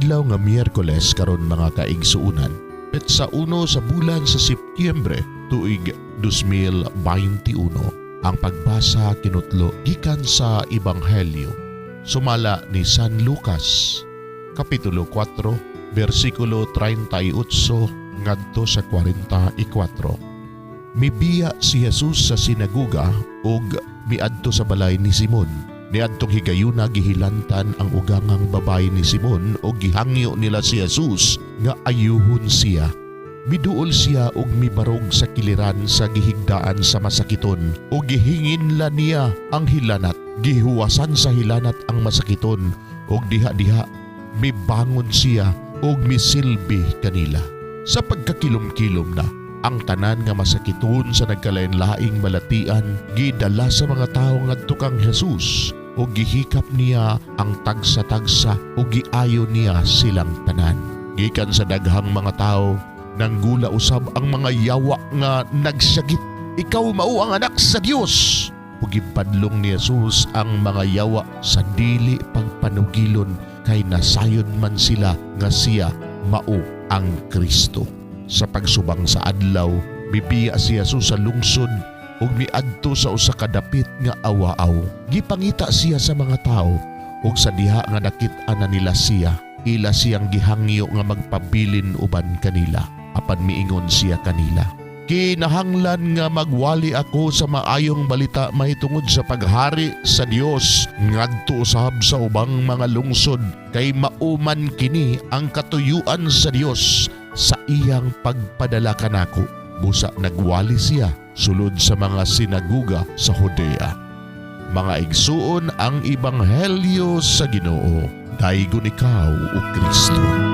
Adlaw nga Miyerkules karon, mga kaigsuunan. Petsa 1 sa bulan sa Setyembre, tuig 2021. Ang pagbasa kinutlo gikan sa Ebanghelyo sumala ni San Lucas, Kapitulo 4, versikulo 38 ngadto sa 44. Mibiya si Jesus sa sinaguga ug miadto sa balay ni Simon. Niadtong higayuna, gihilantan ang ugangang babayi ni Simon ug gihangyo nila si Jesus nga ayuhon siya. Miduol siya ug mibarog sa kiliran sa gihigdaan sa masakiton ug gihingin la niya ang hilanat. Gihuwasan sa hilanat ang masakiton ug diha-diha mibangon siya ug misilbi kanila. Sa pagkakilom-kilom na, ang tanan nga masakiton sa nagkalain-laing balatian gidala sa mga tawo ngadto kang Jesus ug gihikap niya ang tagsa-tagsa ug giayo niya silang tanan. Gikan sa daghang mga tawo, nanggula usab ang mga yawa nga nagsagit, "Ikaw mao ang anak sa Dios!" Ug gipadlong ni Jesus ang mga yawa sa dili pagpanugilon kay nasayod man sila nga siya mao ang Kristo. Sa pagsubang sa adlaw, mibiya si Jesus sa lungsod ug miadto sa usa ka dapit nga awa-aw. Gipangita siya sa mga tao ug sa diha nga nakit-an na nila siya, ila siyang gihangyo nga magpabilin uban kanila. Apan miingon siya kanila, "Kinahanglan nga magwali ako sa maayong balita mahitungod sa paghari sa Dios ngadto usab sa ubang mga lungsod, kay mao man kini ang katuyuan sa Dios sa iyang pagpadala kanako." Busa nagwali siya sulod sa mga sinaguga sa Judea. Mga igsuon, ang ebanghelyo sa Ginoo. Daygon ikaw, o Kristo.